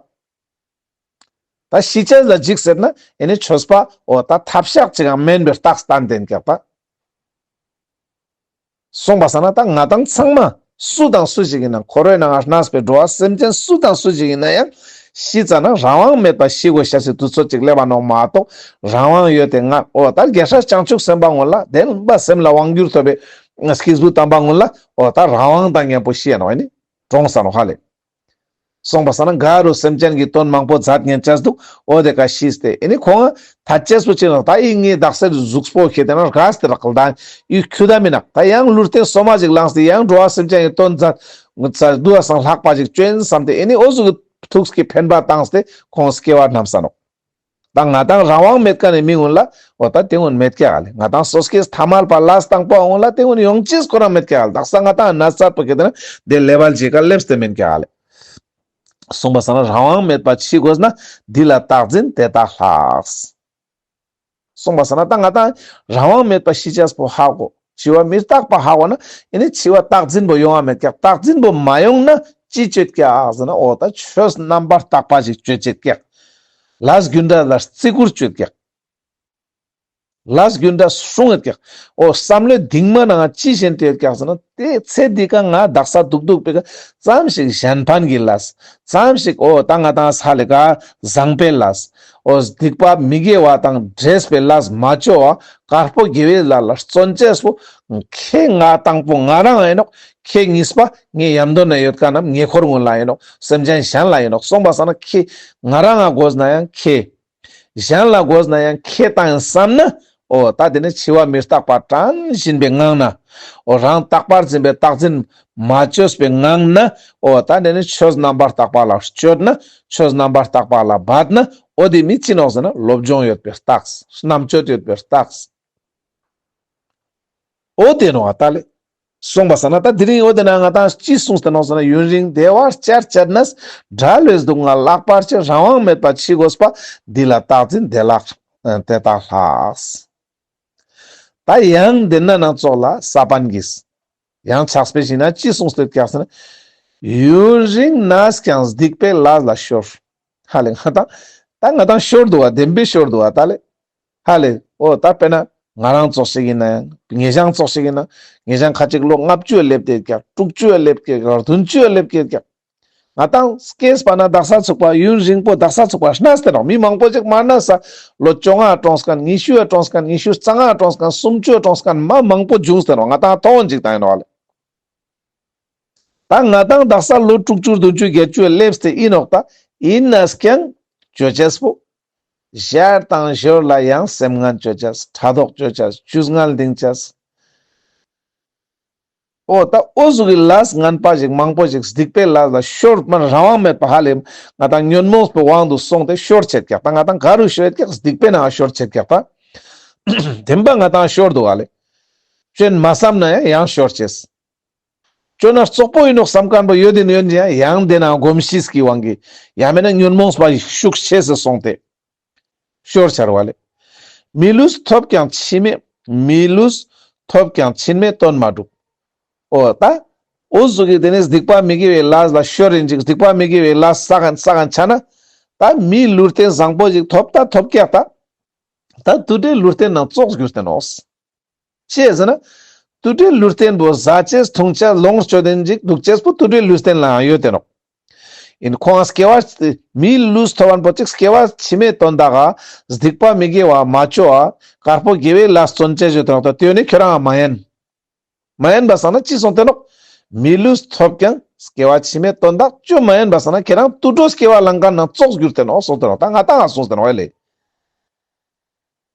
ད་ཤི་ཅེས་ལ་འཇིགས་ཟེར་ན་ཨེ་ནི་ཆོས་པ་འོ་ད་ཐབས་ཤག་ཅིག་ཡང་དམན་པའི་རྟགས་སྟན་ཏེན་ཀྱག་ད། སོང་པ་སང་ན་ད་ང་དང་ཚང་མ་སུ་དང་སུ་ཞིག་ཡིན་ན་འཁོར་བའི་ནང་ང་གནས་པའི་འགྲོ་བ་སེམས་ཅན་སུ་དང་སུ་ཞིག་ཡིན་ན་ཡང་ཤི་ཙ་ན་རང་དབང་མེད་པ་ཤི་དགོས་ཤ་སི་དུས་ཚོད་ཅིག་སླེབས་པ་ནོག་མ་གཏོགས་རང་དབང་ཡོད་དེ་ང་འོ་ད་རྒྱལ་སྲས་བྱང་ཆུབ་སེམས་དཔའ་ངོ་ལ་དེ་ལ་སེམས་ལ་དབང་བསྒྱུར་ཐོབ་པའི་སྐྱེས་བུ་དམ་པ་ངོ་ལ་འོ་ད་རང་དབང་དང་མཉམ་པོ་ཤི་ཡ་ནོག་ཨེ་ནི་གྲོངས་ས་ནོག་ཧ་ལེ། སོང་པ་སང་ན་ག་རུ་སེམས་ཅན་གྱི་དོན་མང་པོ་མཛད་ཉན་ཅེས་འདུག་འོ་དེ་ཀ་ཤིས་ཏེ་ཨེ་ནི་ཁོང་ཐ་ཅེས་པོ་ཅི་ནོག་ད་ཨི་ངའི་དག་སེར་གཟུགས་པོ་ཁྱེད་དེ་ན་རྒས་ཏེ་རག་ལ་ད་ཨི་ཁྱུ་ད་མི་ནག་ད་ཡང་ལུས་རྟེན་སོ་མ་ཅིག་བླངས་ཏེ་ཡང་འགྲོ་བ་སེམས་ཅན་གྱི་དོན་མཛད་མཛད་དུ་བ་སང་ལྷག་པ་ཅིག་བཅོན་བསམ་སྟེ་ཨེ་ནི་འོ་ཟུག་གི་ཐུགས་ཀྱི་འཕེན་པ་བཏང་སྟེ་ཁོང་སྐྱེ་བ་བསྣམས་ས་ནོག་ད་ང་དང་རང་དབང་མེད་ཀ་ནས་མི་ངུན་ལ་འོ་ད་དེ་ངུན་མེད་ཀྱག་ལེ། ང་དང་སོ་སྐྱེས་ཐ་མལ་པ་ལས་དང་པོ་ངུན་ལ་དེ་ངུན་ཡོང་ཅིས་ཁོ་རང་མེད་ཀྱག་ལེ། དག་ས་ང་དང་ན་ཚ་པོ་ཁེ་དེ་ན་དེ་ལེ་བལ་ཇི་ཀ་ལེབས་ཏེ་མེད་ཀྱག་ལེ། གསུངས་པ་སང་ན་རང་དབང་མེད་པ་འཆི་དགོས་ན། འདི་ལ་རྟག་འཛིན་དེ་དག་ལྷག། གསུངས་པ་སང་ན་ད་ང་དང་རང་དབང་མེད་པ་ཤི་ཅེས་པོ་ཧ་གོ། འཆི་བ་མི་རྟག་པ་ཧ་གོ་ན་ཨེ་ནི་འཆི་བ་རྟག་འཛིན་པོ་ཡོང་བ་མེད་ཀྱག། རྟག་འཛིན་པོ་མ་ཡོང་ན་ཅི་སྤྱོད་ཀྱག་ཟེར་ན་འོ་ད་ཆོས་རྣམ་པར་དག་པ་ཞིག་སྤྱོད་བྱེད་ཀྱག། ལས་རྒྱུ་འབྲས་ལ་བརྩི་བཀུར་སྤྱོད་ཀྱག། ལས་རྒྱུ་འབྲས་སྲུང་ཡོད་ཀྱག། འོ་བསམ་བློའི་གདིང་མ་ནང་ཅི་བཞིན་དུ་ཡོད་ཀྱག་ཟེར་ན་དེ་ཚེ་འདི་ཀ་ང་དག་ས་སྡུག་སྡུག་པའི་ཀ་ཙམ་ཞིག་གཞན་ཕན་གྱི་ལས། ཙམ་ཞིག་འོ་ད་ང་དང་ས་ལེ་ཀ་བཟང་པའི་ལས། འོ་སྡིག་པ་མི་དགེ་བ་དང་འདྲེས་པའི་ལས་མ་བཅོ་བ་དཀར་པོ་དགེ་བའི་ལས་ལ་བརྩོན་ཅེས་པོ་ཁེ་ང་དང་པོ་ང་རང་ཡིན་ནོག། ཁེ་གཉིས་པ་ངའི་ཡམ་དོ་ན་ཡོད་ཀ་ནམ་ཉེ་འཁོར་ངུན་ལ་ཡིན་ནོག། སེམས་ཅན་གཞན་ལ་ཡིན་ནོག། གསུངས་པ་སང་ན་ཁེ་ང་རང་ང་དགོས་ན་ཡང་ཁེ། གཞན་ལ་དགོས་ན་ཡང་ཁེ་བཏང་བསམ་ན། འོ་ད་དེ་ནི་འཆི་བ་མི་རྟག་པ་དྲན་བཞིན་པའི་ངང་ན། འོ་རང་རྟག་པར་འཛིན་པའི་རྟག་འཛིན་མ་བཅོས་པའི་ངང་ན། འོ་ད་དེ་ནི་ཆོས་རྣམ་པར་དག་པ་ལ་སྤྱོད་ན། ཆོས་རྣམ་པར་དག་པ་ལ་འབད་ན། འོ་དེ་མི་ཅི་ནོག་ཟེར་ན་སློབ་སྦྱོང་ཡོད་པའི་རྟགས། རྣམ་དཔྱོད་ཡོད་པའི་རྟགས། འོ་དེ་ནོ་ཨ་ད་ལེ། གསུངས་པ་སང་ན་ད་དེ་རིང་འོ་དེ་ན་ང་དང་ཅི་གསུངས་ཏེ་ནོ་ཟེར་ན། ཡུན་རིང་བདེ་བར་བཅར་བཅར་ནས། འབྲལ་བའི་སྡུག་བསྔལ་བརླག་པར་བྱེད། རང་དབང་མེད་པར་འཆི་དགོས་པ། འདི་ལ་རྟག་འཛིན་དེ་ལ་དེ་དག་ལྷག། ད་ཡང་དེ་ན་ནང་ཙོགས་ལ་ས་པཎ་གྱིས་ཡང་ཕྱག་དཔེ་ཞིག་ན་ཅི་གསུངས་ཏེ་ཀྱག་ཟེར་ན། ཡུན་རིང་ནས་ཀྱང་སྡིག་པའི་ལས་ལ་ཤོར། ཧ་ལེ་ང་དང་ད་ང་དང་ཤོར་འདུག་བ། བདེན་པའི་ཤོར་འདུག་བ་ད་ལེ། ཧ་ལེ། འོ་ད་དཔེར་ན་ང་རང་ཙོགས་ཤིག་ཡིན་ན་ཡང་། ངེད་ཅག་ཙོགས་ཤིག་ཡིན་ན། ངེད་ཅག་ཁ་ཅིག་ལོ་ལྔ་བཅུ་སླེབས་ཏེ་ཀྱག། དྲུག་ཅུ་སླེབས་ཀྱག། བདུན་ཅུ་སླེབས་ཀྱག། ང་དང་སྐྱེས་པ་ན་དག་ས་ཚུགས་པ་ཡུན་རིང་པོ་དག་ས་ཚུགས་པ་གནས་ཏེ་ནོག། མི་མང་པོ་ཅིག་མ་གནས་ས་ལོ་བཅོ་ལྔ་གྲོངས་མཁན། ཉི་ཤུ་གྲོངས་མཁན། ཉི་ཤུ་རྩ་ལྔ་གྲོངས་མཁན། སུམ་ཅུ་གྲོངས་མཁན་མ་མང་པོ་བྱུང་སྟེ་ནོག། ང་དང་མཐོང་ཅིག་བཏང་ཡིན་ནོག་ལེ། ད་ང་དང་དག་ས་ལོ་དྲུག་ཅུ་བདུན་ཅུ་བརྒྱད་ཅུ་སླེབས་ཏེ་ཡིན་ནོག། ད་ཡིན་ནས་ཀྱང་ཅོ་ཅེས་པོ། ཞར་དང་ཞོར་ལ་ཡང་སེམས་ངན་ཅོ་ཅེས། ཕྲག་དོག་ཅོ་ཅེས། རྒྱུས་ངན་འདིང་ཅེས། འོ་ད་འོ་ཟུག་གི་ལས་ངན་པ་ཞིག་མང་པོ་ཞིག་སྡིག་པའི་ལས་ལ་ཤོར་མ་རང་དབང་མེད་པ་ཧ་ལེ། ང་དང་ཉོན་མོངས་པའི་དབང་དུ་སོང་སྟེ་ཤོར་ཆེད་ཀྱག། ད་ང་དང་ག་རུ་ཤོར་ཀྱག། སྡིག་པའི་ནང་ཤོར་ཆེད་ཀྱག། ད་བདེན་པ་ང་དང་ཤོར་འདུག་ཧ་ལེ། ཅོན་མ་བསམ་ན་ཡང་ཡང་ཤོར་ཆེས། ཅོ་ན་བཙོག་པོ་ཡིན་ནོག་བསམ་མཁན་པོ་ཡོད་དེ་ཡོད་ཡང་ཡང་དེ་ན་གོམས་གཤིས་ཀྱི་དབང་གིས་ཡང་མེད་ན་ཉོན་མོངས་པ་ཤུགས་ཆེ་སེ་སོང་སྟེ་ཤོར་ཆར་བ་ལེ། མི་ལུས་ཐོབ་ཀྱང་འཆི་མེད། མི་ལུས་ཐོབ་ཀྱང་འཆི་མེད་དོན་མ་གྲུབ། འོ་ད་འོ་ཟུག་གི་དེ་ནས་སྡིག་པ་མི་དགེ་བའི་ལས་ལ་ཤོར་ཡིན་ཅིག། སྡིག་པ་མི་དགེ་བའི་ལས་བསགས་མཁན་བསགས་མཁན་ཆ་ན། ད་མི་ལུས་རྟེན་བཟང་པོ་ཞིག་ཐོབ་ད་ཐོབ་ཀྱག། ད་ད་དུད་འགྲོའི་ལུས་རྟེན་ནང་ཙོགས་གྱུར་ཏེ་ནོག། ཅི་ཟེར་ན། དུད་འགྲོའི་ལུས་རྟེན་པོ་ཟ་ཅེས་འཐུང་ཅེས་ལོངས་སྤྱོད་དེན་ཅིག་འདུག་ཅེས་པོ་དུད་འགྲོའི་ལུས་རྟེན་ལའང་ཡོད་དེ་ནོག། ཡིན་ཁོང་སྐྱེ་བ་མིའི་ལུས་ཐོབ་པན་པོ་ཅིག་སྐྱེ་བ་ཕྱི་མའི་དོན་དག་ག་སྡིག་པ་མི་དགེ་བ་མ་བཅོ་བ་དཀར་པོ་དགེ་བའི་ལས་བརྩོན་ཅེས་ཡོད་དེ་ནོག། ད་དེ་ནི་ཁྱོད་རང་མ་ཡིན། མ་ཡིན་པ་སང་ན་ཅི་སོང་དེ་ནོག། མི་ལུས་ཐོབ་ཀྱང་སྐྱེ་བ་ཕྱི་མའི་དོན་དག་བཅོ་མ་ཡིན་པ་སང་ན་ཁྱེད་རང་དུད་འགྲོ་སྐྱེ་བ་ལེན་མཁན་ནང་ཙོགས་གྱུར་ཏེ་ནོག་སོང་དེ་ནོག། ད་ང་ཏང་ང་སོང་དེ་ནོག་ཨེ་ལེ།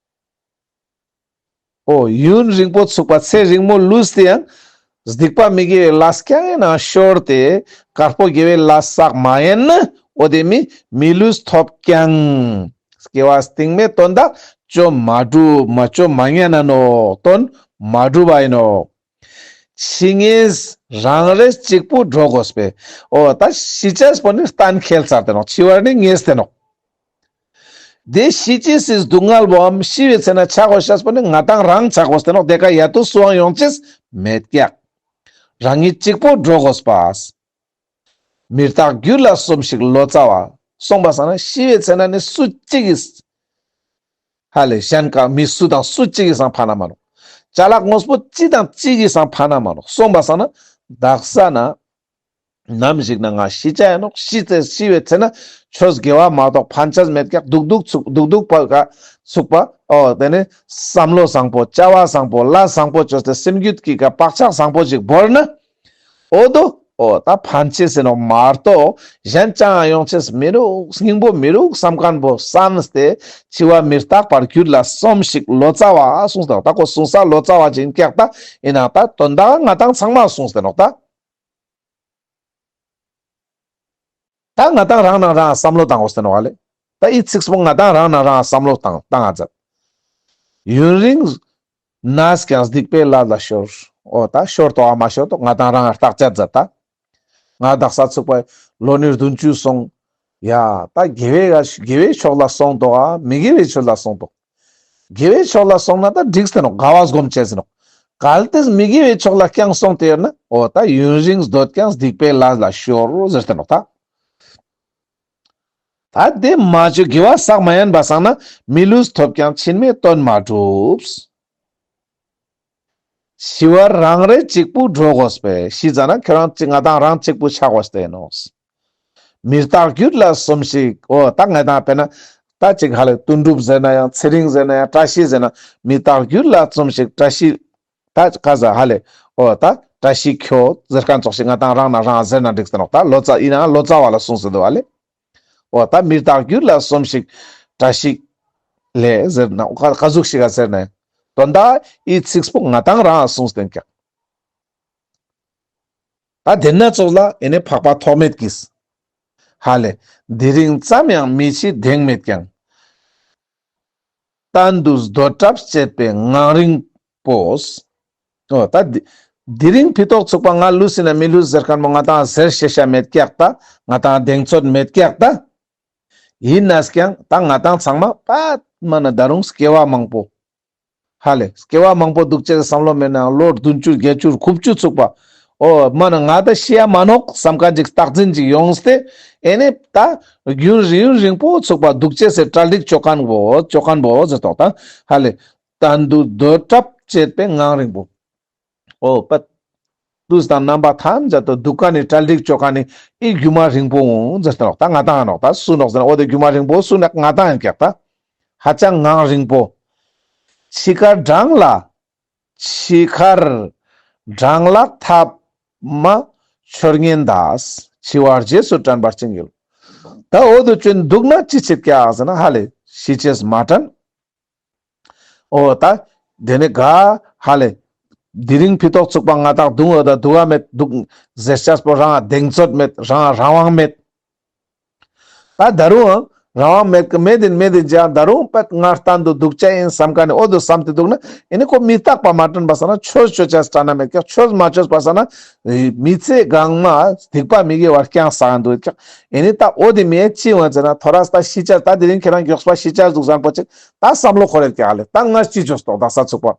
ཨོ་ཡུན་རིང་པོ་ཚུགས་པ་ཚེ་རིང་མོ་ལུས་ཏེ་ཡང་སྡིག་པ་མི་དགེ་བའི་ལས་རྐྱང་ཡིན་ན་ཤོར་ཏེ་དཀར་པོ་དགེ་བའི་ལས་བསགས་མ་ཡིན་ན་ཨོ་དེ་མི་མི་ལུས་ཐོབ་ཀྱང་སྐྱེ་བ་སྟིང་མའི་དོན་དག་བཅོ་མ་གྲུབ་མ་བཅོ་མ་ཉན་ན་ནོ། དོན་མ་གྲུབ་པ་ཡིན་ནོ། འཆི་ངེས་རང་རེ་གཅིག་པུ་འགྲོ་དགོས་པས། ཨོ་ད་ཤི་ཅེས་པོ་ནི་གཏན་འཁེལ་ཚར་ཏེ་ནོག། འཆི་བ་ནི་ངེས་ཏེ་ནོག། དེ་ཤི་ཅེས་སི་སྡུག་བསྔལ་བོའམ་ཤི་བའི་ཚེ་ན་ཆ་དགོས་ཤེས་པོ་ནི་ང་ཏང་རང་ཆ་དགོས་ཏེ་ནོག། དེ་ཀ་ཡ་དུ་སུའང་ཡོང་ཅེས་མེད་ཀྱག། རང་ཉིད་གཅིག་པུ་འགྲོ་དགོས་པ། མི་རྟག་རྒྱུད་ལ་སོམས་ཤིག་ལོ་ཙཱ་བ། སོང་པ་སང་ན་ཤི་བའི་ཚེ་ན་ནི་སུ་གཅིག་གིས་ཧ་ལས་གཞན་ཀ་མི་སུ་དང་སུ་གཅིག་གིས་སང་ཕན་ན་མ་ནོག། ཅ་ལག་དངོས་པོ་གཅིག་དང་གཅིག་གིས་སང་ཕན་ན་མ་ནོག། སོང་པ་སང་ན་དག་ས་ན་ནམ་ཞིག་ན་ང་ཤི་ཅ་ཡ་ནོག། ཤི་ཚེ་ཤི་བའི་ཚེ་ན་ཆོས་དགེ་བ་མ་གཏོགས་ཕན་ཆ་མེད་ཀྱག། སྡུག་སྡུག་ཚུགས་སྡུག་སྡུག་པ་ག་ཚུགས་པ། ཨོ་དེ་ནི་བསམ་བློ་བཟང་པོ་བྱ་བ་བཟང་པོ་ལས་བཟང་པོ་བཅོས་ཏེ་སེམས་རྒྱུད་ཀྱི་ཀ་བག་ཆགས་བཟང་པོ་ཅིག་བོར་ན། ཨོ་དོ། ཨོ་ད་ཕན་ཆེ་ཟེར་ནོག་མ་གཏོགས་གཞན་ཅང་ཡོང་ཆེས་མི་རུག། སྙིང་པོ་མི་རུག་བསམ་མཁན་པོ་བསམས་ཏེ་འཆི་བ་མི་རྟག་པར་རྒྱུད་ལ་སོམས་ཤིག་ལོ་ཙཱ་བ་གསུངས་ཏེ་ནོག། ད་ཁོ་གསུང་ས་ལོ་ཙཱ་བ་ཅིག་ཡིན་ཀྱག། ད་ཡིན་ན་ད་དོན་དག་ང་ཏང་ཚང་མ་གསུངས་ཏེ་ནོག། ད་ད་ང་ཏང་རང་ནང་རང་བསམ་བློ་བཏང་དགོས་ཟེར་ནོག་ཨ་ལེ། ད་ཨི་ཚིགས་པོ་ང་དང་རང་ན་རང་བསམ་བློ་བཏང་བཏང་ང་མཛད། ཡུན་རིང་ནས་ཀྱང་སྡིག་པའི་ལས་ལ་ཤོར། ཨོ་ད་ཤོར་ཏོ་ཨ་མ་ཤོར་ཏོ་ང་དང་རང་བརྟག་དཔྱད་མཛད་ད། ང་དག་ས་ཚུགས་པ་ལོ་ནི་བདུན་ཅུ་སོང་། ཡ་ད་དགེ་བའི་དགེ་བའི་ཕྱོགས་ལ་སོང་ཏོ་ཨ་མི་དགེ་བའི་ཕྱོགས་ལ་སོང་ཏོ། དགེ་བའི་ཕྱོགས་ལ་སོང་ན་ད་འགྲིག་སྟེ་ནོ་དགའ་བ་སྒོམ་བྱས་ཟིན་ནོ། གལ་ཏེ་མི་དགེ་བའི་ཕྱོགས་ལ་རྐྱང་སོང་སྟེ་ཡོད་ན་ཨོ་ད་ཡུན་རིང་སྡོད་ཀྱང་སྡིག་པའི་ལས་ལ་ཤོར་ཟེར་ཏེ་ནོ་ད། ད་དེ་མ་བཅོས་དགེ་བ་བསགས་མ་ཡིན་པ་སང་ན་མི་ལུས་ཐོབ་ཀྱང་ཕྱིར་མེད་དོན་མ་གྲུབ། ཤི་བར་རང་རེ་གཅིག་པུ་འགྲོ་དགོས་པས་ཤི་ཙ་ན་ཁྱོད་རང་གཅིག་ང་དང་རང་གཅིག་པུ་ཆགས་དགོས་ཏེ་ནོ། མི་རྟག་རྒྱུད་ལ་བསམ་ཞིག་ཨོ་ད་ང་དང་དཔེར་ན་ད་ཅིག་ཧ་ལས་དོན་གྲུབ་ཟེར་ན་ཡང་ཚེ་རིང་ཟེར་ན་ཡང་བཀྲ་ཤིས་ཟེར་ན་མི་རྟག་རྒྱུད་ལ་བསམ་ཞིག་བཀྲ་ཤིས། ད་ག་ཟ་ཧ་ལས། ཨོ་ད་བཀྲ་ཤིས་ཁྱོད་ཟེར་མཁན་ཙོགས་ཤིག་ང་དང་རང་ན་རང་ཟེར་ན་འགྲིག་ཟེར་ནོ་ད་ལོ་ཙཱ་ཡིན་ན་ལོ་ཙཱ་བ་ལ་གསུངས་ཟེར་འདུག་བ་ལེ། ཨོ་ད་མི་རྟག་རྒྱུད་ལ་སོམས་ཤིག་བཀྲ་ཤིས་ལས་ཟེར་ན་ཨོ་ག་ག་ཟུག་ཤིག་ག་ཟེར་ན། དོན་དག་ཨི་ཚིགས་པོ་ང་དང་རང་གསུངས་ཏེ་ཀྱག་ད་དེ་ན་ཙོགས་ལ་ཨེ་ནི་འཕགས་པ་ཐོགས་མེད་ཀྱིས། ཧ་ལས། དེ་རིང་ཙམ་ཡང་མི་འཆི་གདེང་མེད་ཀྱང་། གཏན་དུ་སྡོད་གྲབས་བྱེད་པའི་ངང་རིང་པོས། ཨོ་ད་དེ་དེ་རིང་ཕི་ཏོག་ཚུགས་པ་ང་ལུས་སྲིད་ན་མི་ལུས་ཟེར་མཁན་མོ་ང་དང་ཟེར་ཤེས་བྱ་མེད་ཀྱག་ད། ང་དང་གདེང་ཚོད་མེད་ཀྱག་ད། ཡིན་ནས་ཀྱང་ད་ང་དང་ཚང་མ་པད་མ་ན་ད་རུང་སྐྱེ་བ་མང་པོ། ཧ་ལས་སྐྱེ་བ་མང་པོ་འདུག་ཅེས་བསམ་བློ་མེད་ནའང་ལོ་བདུན་ཅུ་བརྒྱད་ཅུ་དགུ་བཅུ་ཚུགས་པ། ཨོ་མ་ན་ང་ད་ཤི་ཡ་མ་ནོག་བསམ་མཁན་ཅིག་རྟག་འཛིན་ཅིག་ཡོངས་ཏེ། ཨེ་ནས་ད་རྒྱུན་རིང་རིང་པོ་ཚུགས་པ་འདུག་ཅེས་སེ་གྲ་སྒྲིག་ཅོ་མཁན་བོ་ཅོ་མཁན་བོ་ཟེར་ཏོག་ད། ཧ་ལས། གཏན་དུ་སྡོད་གྲབས་བྱེད་པའི་ངང་རིང་པོ། ཨོ་པད། དུས་དང་རྣམ་པ་ཐམས་ཅད་དུ་འདུག་ག་ནི་གྲ་སྒྲིག་ཅོ་ག་ནི་ཨི་རྒྱུ་མ་རིང་པོ་འོང་ཟེར་ཏེ་ནོག་ད་ང་དང་ནོག་ད་སུ་ནོག་ཟེར་ན་ཨོ་དེ་རྒྱུ་མ་རིང་པོ་སུ་ནོག་ང་དང་ཡིན་ཀྱག་ད། ཧ་ཅང་ངང་རིང་པོ། འཆི་ཁར་འབྲང་ལ། འཆི་ཁར་འབྲང་ལ་ཐབས་མ་ཆོད་ངན་གདའ། འཆི་བ་རྗེས་སུ་དྲན་པར་བྱིན་གྱིས་རློབས། ད་འོ་དུ་ཅོན་འདུག་ན་ཅི་བྱེད་ཀྱག་ཟེར་ན་ཧ་ལས་ཤི་ཅེས་མ་དྲན། ཨོ་ད། དེ་ནི་ག་ཧ་ལས། དེ་རིང་ཕི་ཏོག་ཚུགས་པ་ང་དག་དུང་འོ་ད་འདུག་ག་མེད་འདུག་ཟེར་ཅེས་པོ་རང་གདེང་ཚོད་མེད་རང་རང་དབང་མེད། ད་ད་རུང་རང་དབང་མེད་ཀི་མེད་དིན་མེད་དིན་ཅང་ད་རུང་པད་ང་གཏན་དུ་འདུག་ཅེས་ཡིན་བསམ་མཁན་ནི་འོ་དུ་བསམ་སྟེ་འདུག་ན་ཨེ་ནི་ཁོ་མི་རྟག་པ་མ་དྲན་པ་ས་ན་ཆོས་ཆོས་ཅེས་དྲན་ན་མེད་ཀྱག་ཆོས་མ་ཆོས་པ་ས་ན། མི་ཚེ་གང་མ་སྡིག་པ་མི་དགེ་བ་རྐྱང་བསགས་འདུག་ཀྱག་ཨེ་ནི་ད་འོ་དེ་མི་ཅི་འོང་ཟེར་ན་ཐོ་རས་ད་ཤི་ཅེས་ད་དེ་རིང་ཁྱེད་རང་མགྱོགས་པ་ཤི་ཅེས་འདུག་བཟང་པོ་ཅིག་ད་བསམ་བློ་འཁོར་ཡོད་ཀྱག་ལེ་ད་ང་ཅི་བྱོས་ཏོག་ད་ས་ཚུགས་པ།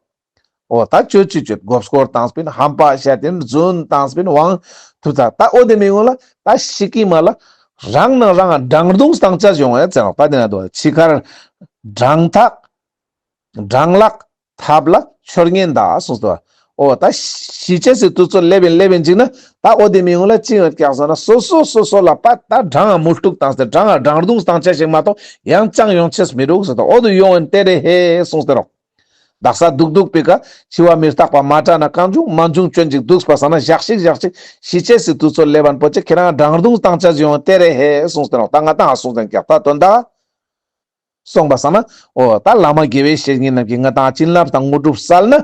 ཨོ་ད་ཅོ་ཅི་ཅོ་མགོ་སྐོར་བཏང་སྤིན་ཧམ་པ་བཤད་དེ་རྫུན་བཏང་སྤིན་དབང་ཐུབ་ཚ་ད་འོ་དེ་མི་འོང་ལ་ད་ཤི་ཀི་མ་ལ་རང་ནང་རང་འབྲང་རྡུང་བཏང་ཅེས་ཡོང་ཡ་ཙེ་ནོག་ད་དེ་ན་དུ་འཆི་ཁར་འབྲང་ཐག་འབྲང་ལག་ཐབས་ལ་ཆོད་ངན་གདའ་གསུངས་སོ། ཨོ་ད་ཤི་ཅེས་སི་དུས་ཚོད་སླེབས་ཡིན་སླེབས་ཡིན་ཅིག་ན་ད་ཨོ་དེ་མི་ཡོང་ལ་ཅི་ཡོད་ཀྱག་ཟེར་ན་སོ་སོ་སོ་སོ་ལ་པ་ད་འབྲང་ང་མུ་ལྟུག་བཏང་སྟེ་འབྲང་ང་འབྲང་རྡུང་བཏང་ཅེས་ཞིག་མ་གཏོགས་ཡང་ཅང་ཡོང་ཅེས་མི་རུག་ཟེར་ཏོ་ཨོ་དུ་ཡོང་ཡིན་ཏེ་རེ་ཧེ་གསུངས་ཏེ་རོག་དག་ས་སྡུག་སྡུག་པའི་ཀ་འཆི་བ་མི་རྟག་པ་མ་དྲན་ན་གང་བྱུང་མང་བྱུང་སྐྱོན་ཅིག་སྡུག་པ་ས་ན་ཞག་ཞིག་ཞག་ཞིག་ཤི་ཅེས་སི་དུས་ཚོད་སླེབས་པ་པོ་ཅིག་ཁྱེད་རང་འབྲང་རྡུང་བཏང་ཅེས་ཡོང་ཡིན་ཏེ་རེ་ཧེ་གསུངས་ཏེ་རོག་ད་ང་ད་ང་གསུངས་ཏེ་ཀྱག་ད་དོན་དག་གསུངས་པ་སང་ན། ཨོ་ད་བླ་མ་དགེ་བའི་བཤེས་གཉེན་རྣམས་ཀྱིས་ང་དང་བྱིན་རླབས་དང་དངོས་གྲུབ་སྩལ་ན།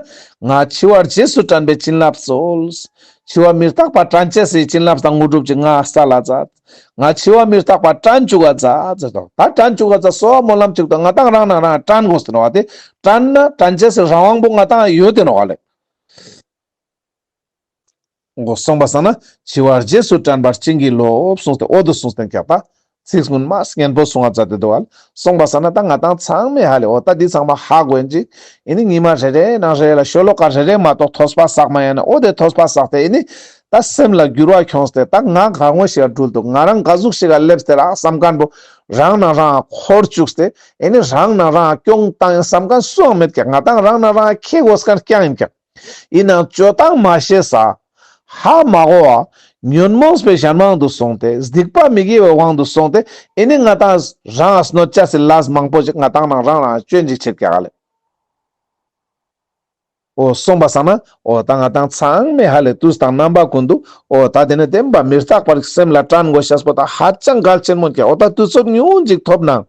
ང་འཆི་བ་རྗེས་སུ་དྲན་པའི་བྱིན་རླབས་སྩོལ། འཆི་བ་མི་རྟག་པ་དྲན་ཅེས་སི་བྱིན་རླབས་དང་དངོས་གྲུབ་ཀྱིས་ང་སྩལ་ལ་མཛད། ང་འཆི་བ་མི་རྟག་པ་དྲན་བཅུག་ག་མཛད་ཟེར་ཏོ། ད་དྲན་བཅུག་ག་མཛད་གསོལ་བ་སྨོན་ལམ་གཅིག་ཏུ་ང་དང་རང་ནང་རང་དྲན་དགོས་ཟེར་བ་དེ། དྲན་ན་དྲན་ཅེས་སི་རང་དབང་པོ་ང་དང་ཡོད་དེ་ནོག་ལེ། འོ་གསུངས་པ་སང་ན་འཆི་བ་རྗེས་སུ་དྲན་པར་བྱིན་གྱིས་རློབས་གསུངས་ཏེ་ཨོ་དུ་གསུངས་ཏེ་ཀྱག་ད། ཚིག་སྔོན་མ་སྙན་པོ་གསུང་བ་མཛད་དེ་འདུག་བ། གསུངས་པ་སང་ན་ད་ང་དང་ཚང་མས་ཧ་ལས་ཨོ་ད་འདི་ཚང་མ་ཧ་གོ་ཡིན་ཅིག་ཨེ་ནི་ཉི་མ་རེ་རེ་ནང་རེ་ལ་ཤོ་ལོ་ཀ་རེ་རེ་མ་གཏོགས་ཐོས་པ་བསགས་མ་ཡིན་ན་ཨོ་དེ་ཐོས་པ་བསགས་ཏེ་ཨེ་ནི་ད་སེམས་ལ་འགྱུར་བ་ཁྱོངས་ཏེ་ད་ང་ག་ངོ་ཞིག་ག་འགྲུལ་འདུག་ང་རང་ག་ཟུག་ཞིག་ག་སླེབས་ཏེ་རག་བསམ་མཁན་པོ་རང་ནང་རང་འཁོར་བཅུག་སྟེ་ཨེ་ནི་རང་ནང་རང་སྐྱོང་བཏང་ཡིན་བསམ་མཁན་སུའང་མེད་ཀྱག་ང་དང་རང་ནང་རང་ཁེ་དགོས་མཁན་རྐྱང་ཡིན་ཀྱག་ཡིན་ནའང་སྤྱོད་སྟངས་མ་ཤེས་ས། ཧ་མ་གོ་བ། ཉོན་མོངས་པའི་གཞན་དབང་དུ་སོང་སྟེ་སྡིག་པ་མི་དགེ་བའི་དབང་དུ་སོང་སྟེ་ཨེ་ནི་ང་དང་རང་གནོད་བྱ་སི་ལས་མང་པོ་ཞིག་ང་དང་ནང་རང་རང་སྐྱོན་ཅིག་བྱེད་ཀྱག་ལེ། ཨོ་གསུངས་པ་སང་ན་ཨོ་ད་ང་དང་ཚང་མས་ཧ་ལས་དུས་དང་རྣམ་པ་ཀུན་ཏུ་ཨོ་ད་དེ་ནི་བདེན་པ་མི་རྟག་པར་སེམས་ལ་དྲན་དགོས་ཤེས་པོ་ད་ཧ་ཅང་གལ་ཆེན་མོ་ཀྱག་ཨོ་ད་དུས་ཚོད་ཉུང་ཅིག་ཐོབ་ན།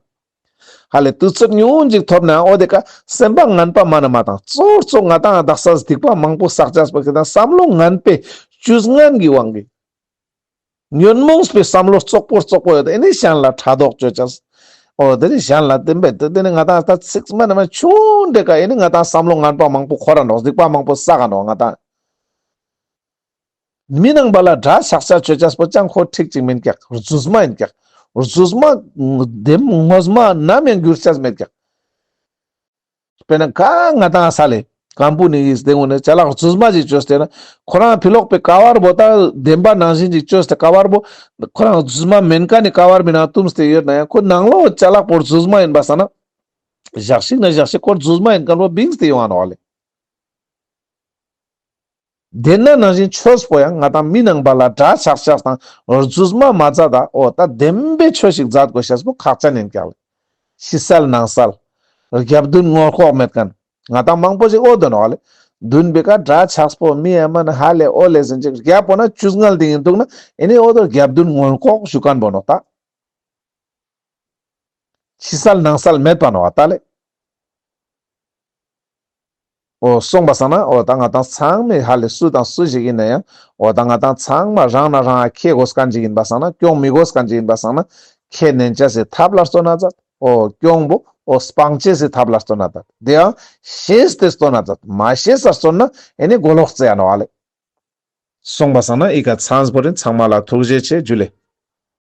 ཧ་ལས་དུས་ཚོད་ཉུང་ཅིག་ཐོབ་ན་ཨོ་དེ་ཀ་སེམས་པ་ངན་པ་མ་ན་མ་དང་གཙོ་གཙོ་ང་དང་དག་ས་སྡིག་པ་མང་པོ་བསགས་ཅེས་པ་གི་དང་བསམ་བློ་ངན་པའི་བཅུད་ངན་གྱི་དབང་གིས་ཉོན་མོངས་པའི་བསམ་བློ་རྩོག་པོ་རྩོག་པོ་ཡོད་དེ་ཨེ་ནི་གཞན་ལ་ཕྲག་དོག་བཅོ་ཅེས། ཨོ་དེ་ནི་གཞན་ལ་བསྟན་པས་དེ་དེ་ནི་ང་དང་ད་ཚིག་མ་ནི་མ་ཆུང་འདྲེ་ཀ་ཡིན་ནི་ང་དང་བསམ་བློ་ངན་པ་མང་པོ་འཁོར་ར་འགྲོ། སྡིག་པ་མང་པོ་བསགས་ག་འགྲོ་ང་དང་། མི་ནང་པ་ལ་དགྲ་ཆགས་ཆགས་བྱོས་ཆགས་པོ་ཅང་ཁོ་འགྲིག་ཅིག་མིན་ཀྱག་རྫུས་མ་ཡིན་ཀྱག་རྫུས་མ་བདེན་ངོ་མ་ནམ་ཡང་འགྱུར་ཆགས་མེད་ཀྱག་དཔེར་ན་ག་ང་དང་ས་ལེ་ཀམ་པུ་ནི་ཡིས་དེ་ངོ་ནས་ཅ་ལག་རྫུས་མ་ཅིག་བཅོས་ཏེ་ན་ཁོ་རང་ཕི་ལོག་པའི་ཀ་བར་པོ་ད་བདེན་པ་ནང་བཞིན་ཅིག་བཅོས་ཏེ་ཀ་བར་པོ་ཁོ་རང་རྫུས་མ་མིན་ཀ་ནི་ཀ་བར་མི་ནང་བཏུམས་ཏེ་ཡོད་ན་ཡང་ཁོ་ནང་ལོགས་ཅ་ལག་པོ་རྫུས་མ་ཡིན་པ་ས་ན་ཞག་ཤིག་ན་ཞག་ཤིག་ཁོ་རྫུས་མ་ཡིན་ཀ་པོ་བིངས་ཏེ་ཡོང་ང་ནོག་ལེ། དེ་ན་ནང་བཞིན་ཆོས་པོ་ཡང་ང་དང་མི་ནང་པ་ལ་དགྲ་ཆགས་ཆགས་དང་རྫུས་མ་མ་མཛད་ད་ཨོ་ད་བདེན་པའི་ཆོས་ཤིག་མཛད་དགོས་ཤེས་པོ་ཁག་ཅན་ཡིན་ཀྱག་ལེ། ཕྱི་གསལ་ནང་གསལ། རྒྱབ་མདུན་ངོ་ལྐོག་མེད་མཁན། ང་དང་མང་པོ་ཞིག་ཨོ་དོན་ནོག་ལེ། མདུན་པའི་ཀ་དགྲ་ཆགས་པོ་མི་ཡ་མ་ན་ཧ་ལེ་ཨོ་ལེ་ཟིན་ཅིག་རྒྱབ་པོ་ན་ཆུ་སྔལ་དེ་ཡིན་འདུག་ན་ཨེ་ནི་ཨོ་དོ་རྒྱབ་མདུན་ངོ་ལྐོག་ཞུ་མཁན་པོ་ནོག་ད། ཕྱི་གསལ་ནང་གསལ་མེད་པ་ནོག་ད་ལེ། ཨོ་སོང་པ་སང་ན་ཨོ་ད་ང་དང་ཚང་མས་ཧ་ལེ་སུ་དང་སུ་ཞིག་ཡིན་ན་ཡང་ཨོ་ད་ང་དང་ཚང་མ་རང་ན་རང་ཨ་ཁེ་དགོས་མཁན་ཅིག་ཡིན་པ་སང་ན་སྐྱོང་མི་དགོས་མཁན་ཅིག་ཡིན་པ་སང་ན་ཁེ་ནན་ཅེས་སི་ཐབས་ལ་བརྩོན་ན་མཛད། ཨོ་སྐྱོང་པོ་ཨོ་སྤང་ཅེས་སི་ཐབས་ལ་བརྩོན་ན་མཛད། དེ་ཡང་ཤེས་ཏེ་བརྩོན་ན་མཛད། མ་ཤེས་ས་བརྩོན་ན་ཨེ་ནི་མགོ་ལོག་རྩེ་ཡ་ནོག་ཨ་ལེ། སོང་པ་སང་ན་ཨི་ཀ་ཚང་པོ་རིན་ཚང་མ་ལ་ཐུགས་རྗེ་ཆེ་ཇུ་ལེ།